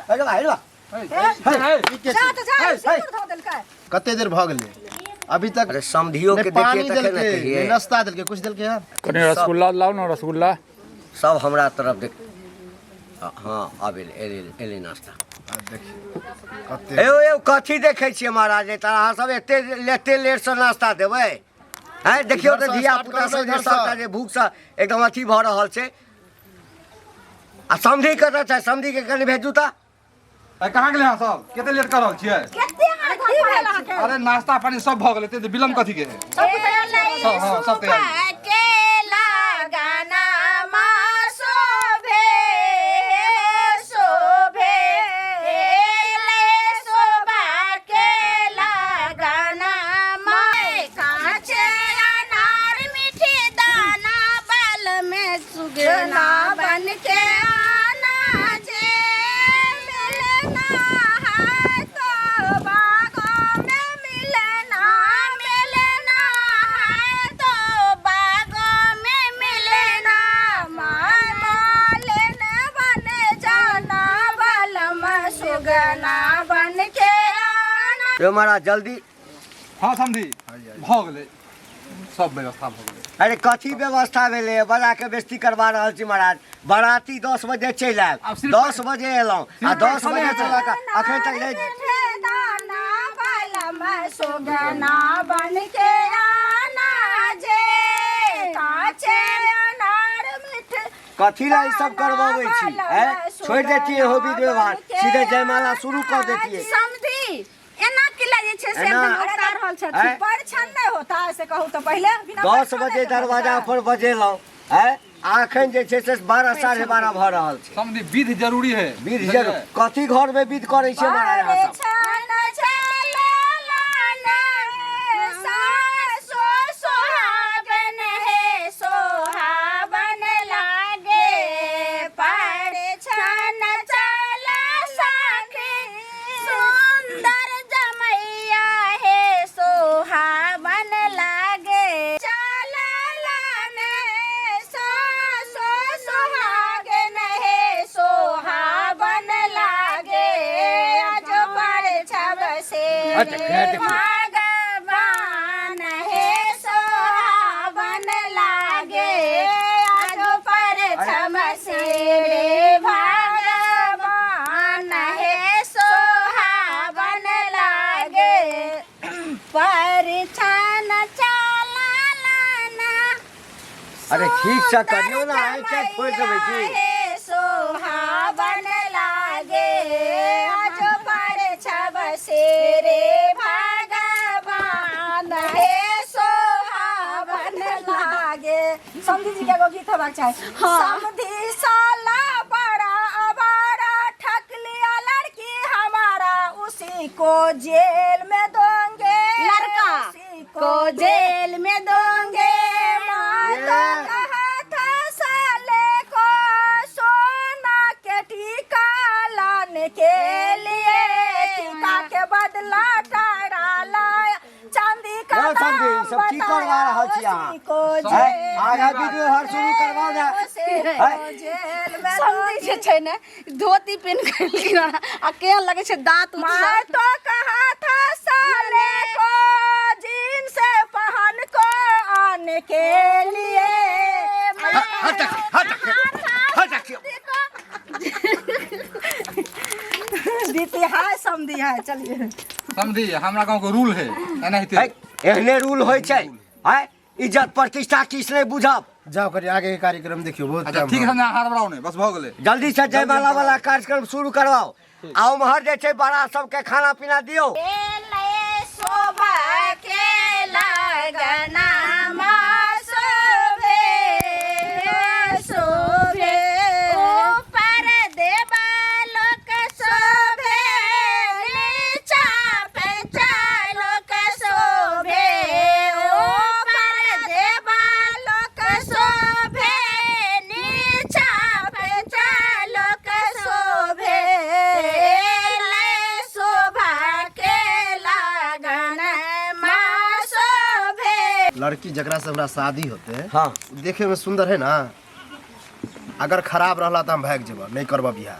हे बा, हे बा। जा तऽ जा सिन्दूर धऽ देलकै। कते देर भऽ गेलै अभी तक? अरे समधियो नहि के पानी देखिए तखन ने देलकै, कहिए। नहि नाश्ता देलकै, कुछ देलकै यार। कनि रसगुल्ला लाउ ने, रसगुल्ला। सब हमरा तरफ देख। हँ, आब एलै, एलै, एलै नाश्ता। आ देखियौ कते। यौ यौ, कथी देखै छियै महाराज? तऽ अहाँ सब एते एते लेटसँ नाश्ता देबै? हैं, देखियौ तऽ इधरसँ धिया स्टार्ट पुता करू सब ने, जे इधरसँ। सबटा जे भूखसँ एकदम अथी भऽ रहल छै। आ समधी कतऽ छै? समधीके कनि भेजू तऽ। अरे कहाँ गेलै अहाँ सब? कते लेट कर रहल छियै? कते अहाँ की भेल अहाँके? अरे नाश्ता पानी सब भऽ गेलै, एते विलम्ब कथी के है? सब कुछ तैयार छै? सब, हाँ, सब तैयार। केला गाना मा शोभे शोभे ले शोभा केला गाना मा, काचे अनार मीठी दाना बाल में सुगना बन के आना जे, मिलना है तो बागों में मिलना, मिलना है तो बागों में मिलना, मालिन बन जाना बलम सुगना बन के आना। यौ महाराज, जल्दी। हँ समधी, भऽ गेलै, सब व्यवस्था भऽ गेलै। अरे कथी व्यवस्था भेलै? बजा के बेस्ती करवा रहल छी महाराज। बराती 10 बजे चलि आयब। आब सिर्फ 10 बजे एलहुँ आ सिर्फ 10 पैसा बजे नहि से लऽ कऽ अखन तक नहि। दाना बलम सुगना बन के आना जे, काचे अनार मीठ। कथी लए ई सब करबबै छी? हैं, छोड़ि देतियै हो विध व्यवहार, सीधे जयमाला शुरू कऽ देतियै। समधी एना की लगे छै से? एना- एकदम उकसा रहल छथिन। आँय? परिछन नहि होता से कहू तऽ पहिले बिना 10 परिछने बजे के दरवाजा होता। पर बजेलहुँ हैं, आ अखन जे छै से 12, 12:30 भऽ रहल छै। समझी, विध जरूरी है। विध जरूर कथी? घर में विध करै छै महाराज अहाँ सब? परिछन चलला सासु सोहागन हे सोहावन लागे, परिछन चला साखी सुंदर जमैया हे सोहावन लागे, चलला ने सासु सोहागन हे सोहावन लागे, आज पर छब से अच्छा, खैर देखियौ। भगवान हे सोहावन लागे, आज पर छब से रे भगवान हे सोहावन लागे, परिछन चलना। अरे ठीक से करियौ ने, आइ किया छोड़ि देबै की? हे सोहावन लागे, आज पर छब से रे भगवान हे सोहावन लागे। समधी जी के एगो गीत हेबाक चाही। समधी साला बड़ा आवारा, ठक लिया लड़की हमारा, उसी को जेल में दोंगे, लड़का उसी को जेल में दोंगे। माँ तो कहा था साले को सोना के टीका लाने के लिए, टीका के बदला टारा लाया, चांदी का यौ समधी, दाम ई सब की करवा रहल छी अहाँ? उसी को हैं? आगाँ विध व्यवहार शुरू करवाउ ने। उसी को हैं? जेल में समधी जे छै ने धोती पहिन के एलखिन हन आ केहन लगै छै दांत उत मैं सब। तो कहा था साले को जीन्स पहन को आने के लिए। हट हट हट। दीदी है, समधी है, चलिए। समझी, हमरा गाँव के रूल है एनाहिते। है, एहने रूल होइ छै? है, इज्जत प्रतिष्ठा किछु नहि बुझब। जाओ करी आगे के कार्यक्रम देखियौ, बहुत अच्छा टाइम ठीक भऽ है, समझा, हड़बड़ाउ नहि, बस भऽ गेलै। जल्दी से जयमाला वाला कार्यक्रम शुरू करवाओ आ उम्हर जे छै बड़ा सबके खाना पीना दियौ। शोभा के लगना शोभे शोभे, ऊपर देवालोक शोभे, नीचा पंचालोक शोभे, ऊपर देवालोक शोभे, नीचा पंचालोक शोभे, ले शोभा के लगन मा शोभे। लड़की जकरा से हमरा शादी होते हाँ देखे में सुंदर है ना? अगर खराब रहला तो हम भाग जेबा, नहीं करबा बियाह।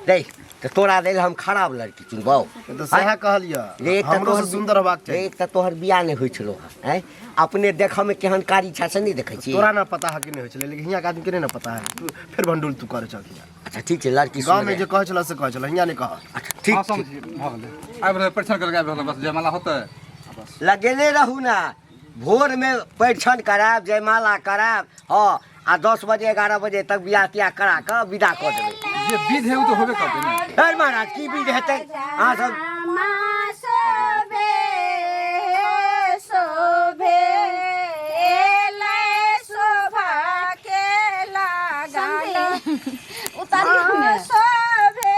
रे तऽ तोरा लेल हम खराब लड़की चुनबौ। तऽ सएह कहलियै। रे, एक तऽ हमरो तोहर से सुन्दर होबाक चाही। एक तऽ तोहर बियाह नहि होइ छलौ हँ, आँय? अपने देखऽ मे केहन कारी छा से नहि देखै छी? तोरा ना पता है कि नहीं होइ छलै, लेकिन हियाँ के आदमी के नहीं ना पता है। तू फेर भंडुल तू करे चल हियाँ। अच्छा ठीक छै, लड़की गाँव में सुन्दर जे कहै छल से कहै छल, हियाँ नहीं कह। अच्छा ठीक। हाँ। ठीक। समझी भऽ गेलै, आबि रहल परीक्षण करके आबि रहल, बस जयमाला होतै आ बस। लगेने रहू ने, भोर में परिछन करायब, जयमाला करायब, हँ, आ 10 बजे 11 बजे तक बियाह तियाह करा कऽ विदा कऽ देबै। जे विध है ओ तऽ होबे करतै ने। अरे महाराज, की विध हेतै अहाँ सब? शोभे शोभे लै शोभा के लागल। उतारियौ ने। शोभे।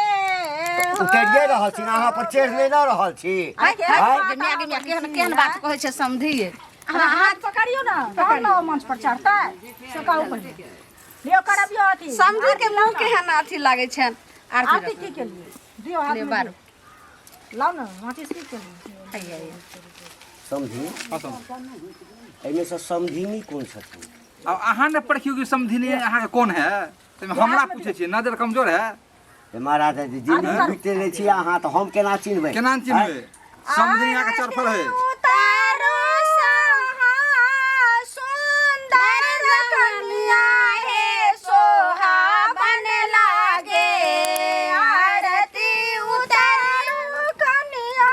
उतरिए रहल छी ने, अहाँ पर चढ़ि नहि ने रहल छी? हाय, हाय, गे माय, गे माय, केहन केहन बात कहै छै समधी। अहाँ हाथ पकड़ियौ ने तहन ने ओ मंच पर चढ़तै, से कहू पहिले। लियौ, करबियौ अथी। समधी के मुँह केहन अथी लागै छनि। आरती। आरती की केलियै? दियौ हाथ ले में। बारू। दियौ। लाउ ने माचिस। की केलियै? समधी। हाँ समझी। एहिमे सँ समधिनी कोन छथिन? आब अहाँ ने पढ़ियौ कि समधिनी अहाँके कोन है, ताहिमे हमरा पूछै छियै? नजर कमजोर है। हे महाराज, जिंदगी बीते नहि छी अहाँ तऽ हम केना चिन्हबै? केना चिन्हबै? समधिनी अहाँके चरफर है। उतारो सहा सुंदर कन्या हे सोहावन लागे, आरती उतारो कन्या।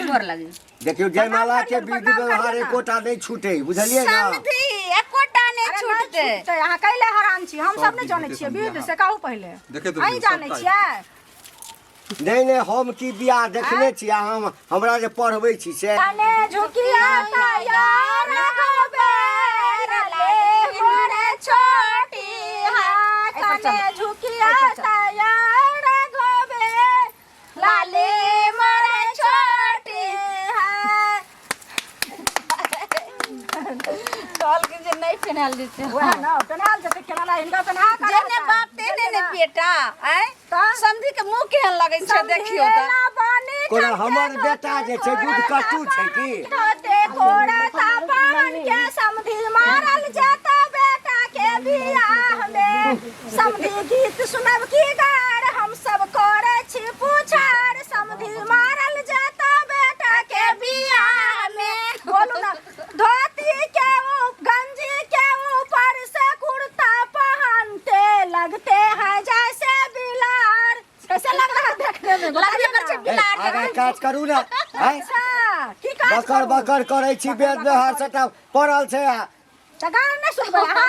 गोर लगे। देखियौ, जयमाला के विधि व्यवहार एकोटा नहि छूटे, बुझलियै ने? समधी, एकोटा नहि अरे नहि छूटतै। छूटतै, अहाँ कैले हैरान छी? हम सब नहि सब जानै विध छियै हेतै। विध, से कहू पहिले। देखैत अहीं रहियौ, जानै सबटा। छियै? नहि नहि, हम की बियाह देखने छी? आ हम हमरा जे पढ़बै छी से तने झुकिया तैयार गोबेर ले मोर छोटी हा, तने झुकिया तैयार गोबेर लाले मोर छोटी हा। कहलखिन जे नहि पेनायल जेतै। वएह ने पेन्हाल जेतै, केना ना हिनका पेन्हा कऽ जेने रहता। बाप तेने ने बेटा। आँय तऽ? समधी के मुँह केहन लगै छै देखियौ तऽ। कोना हमर बेटा जे छै दूध कट्टू छै की? धोते कोड़ा तापन के समधी मारल जेता बेटा के बियाह में। समधी गीत सुनब की गार, हम सब करे छी पुछार, समधी मारल जेता बेटा के बियाह में। बोलू ना। धोती के गंजी के ऊपर से कुर्ता पहनते लगते हैं जैसे बिलार। कैसे लग रहा है देखने में? लगबे करै छै ए, बिलार। आगाँ काज करू ने, आँय? अच्छा, की काज बकर करू? बकर करै छी, वेद व्यवहार सबटा पड़ल छै आ तऽ गान नहि सुनबै अहाँ?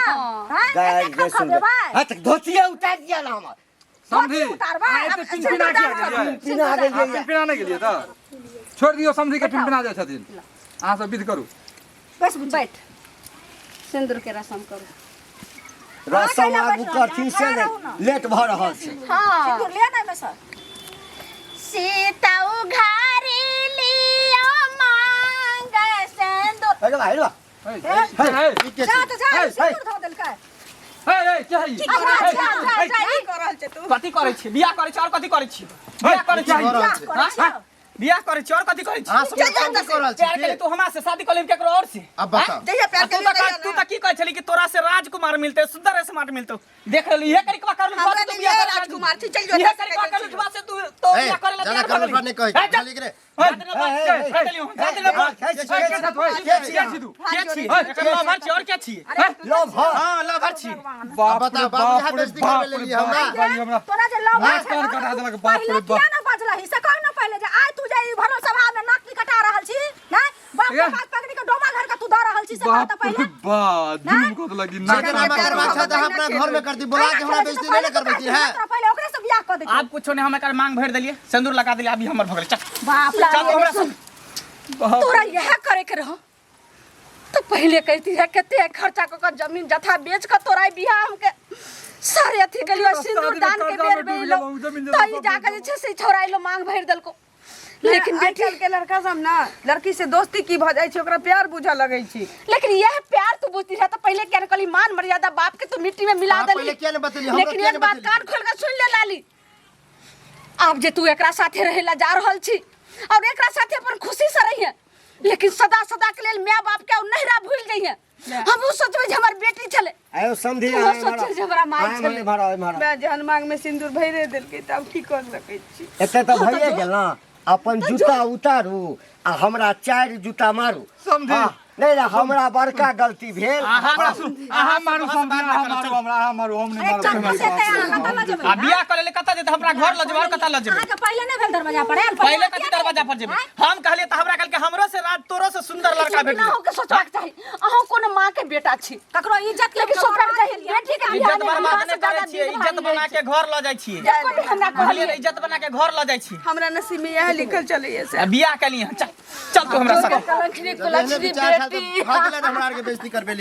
हाँ? गारि एते नहि खखा सुनबै। देबै? हँ, तऽ धोतिये उतारि दिअ ने हमर। समधी, धोती उतारबै? अहाँ एते पिनपिना किया गेलियै? पिना गेलियै। अहाँ पिनपिना नहि गेलियै तऽ छोड़ि दियौ समधी के, पिनपिना जाइ छथिन। अहाँ सब विध करू। बस बैठ। बैठ, सिन्दूर के रसम करू। रसम अहाँ आगू कैला करथिन से बैठल? नहि, लेट भऽ रहल छै। हाँ। सिन्दूर लिअ ने एहिमे सँ। सीता उघारी लियो मांग सिन्दूर। हे बा, हे बा। हे, हे, जा तऽ जा, हे, सिन्दूर धो देलकै। हे, हे, के है ई? जा, जा, जा, जा, की कर रहल छै तू? कथी करै छी? बियाह करै छी और कथी करै छी? बियाह करै छी। की भऽ रहल छै? करै छियौ? बियाह करै छी और कथी करै छी? अहाँ सब की कऽ रहल छी? प्यार केली तू हमरा से, शादी कऽ लेब केकरो और से? अब बताउ। जहिया प्यार केली तू तऽ की कहै छली कि तोरा से राजकुमार मिलते, सुंदर स्मार्ट मिलतौ। देख रहली इहे करिकवा कर हमरा तू लेल बियाह इहे कर राजकुमार छै, चलि जो इहे एतऽ से। करिकवा कहै कर छियौ। से तू तो ए, बियाह करे ला ज्यादा तैयार भऽ करबे गेली। नहि कहै ए, छै, चल। बुझलियै कि नहि? के छी? एकर लवर छी और के छी? लव हर। हां, लवर छी। अब बताउ, बाबू यहाँ बेइज्जती करबे लेलियै हमरा। तोरा जे लव नाक छै कान ने, कटा तू देलक, बाप पहिले रे बाप। किया ना बजलही से कह ना पहिले, जे आइ तू जे ई भरल सभा में नाक की कटा रहल छी ना, बाप के बात पकड़ी के डोमा घर के तू दऽ रहल छी, से कह बाप तऽ रे पहिले। बा, जुलुम कऽ देलक ई नाक। जेकरा हमरा करबाक छै तऽ अहाँ अपना घर में करती, बोला के हमरा बेइज्जती नहि ने करबैती है। तोरा पहिले ओकरे से बियाह कऽ देती। आब कुछो नहीं, हम एकर मांग भरि देलियै, सिंदूर लगा देलियै, अभी हमर भऽ गेलै। चल। बाप चल रे। हमरा संग। तोरा यह करे के रहो तो पहले कहती है, कते खर्चा कऽ कऽ जमीन जथा बेच कऽ तोरा ई बियाह हमके सारे अथी गेलियो, सिंदूर शादी में दान के कर्जा बेर में डूबि बेलो गेलहुँ, जमीन जथा तो ई सब जाके बेच जे छै से छौड़ा अइलो मांग भरि देलको। लेकिन आइ बेटी काल्हि के लड़का सब ना लड़की से दोस्ती की भऽ जाइ छै, ओकरा प्यार बुझऽ लगै छै। लेकिन यह प्यार तू बुझती रह तो पहले क्या कहली? मान मर्यादा बाप के तू मिट्टी में मिला अहाँ देली। पहिले किया नहि बतेली? हमरो लेकिन किया एक नहि बात बतेली? कान खोल के सुन ले लाली, आब जे तू एकरा साथे रहे ला जा रहल छी और एकरा साथे अपन खुशी से रहिए, लेकिन सदा सदा के लेल माय बाप के और नहिरा भूल जइहे। हमहूँ सोचबै जे हमर बेटी छलै। आयो समझी तोहो सोचे जे हमरा माय छलै। एम्हर आउ, एम्हर आउ। माय जहन मांग में सिंदूर भरे देलकै तऽ आब की कर सकै छी? एते तऽ भइए गेल ने। अपन जूता उतारू आ हमरा 4 जूता मारू। समझी। हाँ, नहीं नहीं, हमरा बड़का गलती भेल। हमरा सुन, अहाँ मारू समझी, अहाँ मारू हमरा, अहाँ मारू, हम नहीं मारू। चल से ते अहाँ कतऽ लऽ जेबै? आ बियाह करे ले कतऽ जेतै? हमरा घर लऽ जेबै और कतऽ लऽ जेबै? अहाँके पहिले नहि भेल दरवाजा पर आयल? पहिले कथी दरवाजा पर जेबै? हम कहलियै तऽ हमरा कहलकै हमरो से राज तोरो से सुंदर लड़का लेकिन भेटलै। अहूँके सोचबाक चाही, अहूँ कोनो माँ के बेटा छी, ककरो इज्जत के लेकिन सोचबाक चाही बेटी के बियाह इज्जत में हमरा बर्बाद से नहि करै ज्यादा छियै, दिन इज्जत भारी बना के घर लऽ जाइ छियै। एको बेर हमरा कहलियै कहलियै ने, इज्जत बना के घर लऽ जाइ छियै। हमरा नसीब में इएह लिखल चलैया से। आ बियाह केलियै हँ, चल चल तू हमरा संगे। कलंखनी जब एहने कुलक्षणी विचार छल तऽ बेटी भऽ गेलै ने हमरा आरके बेइज्जती करबे।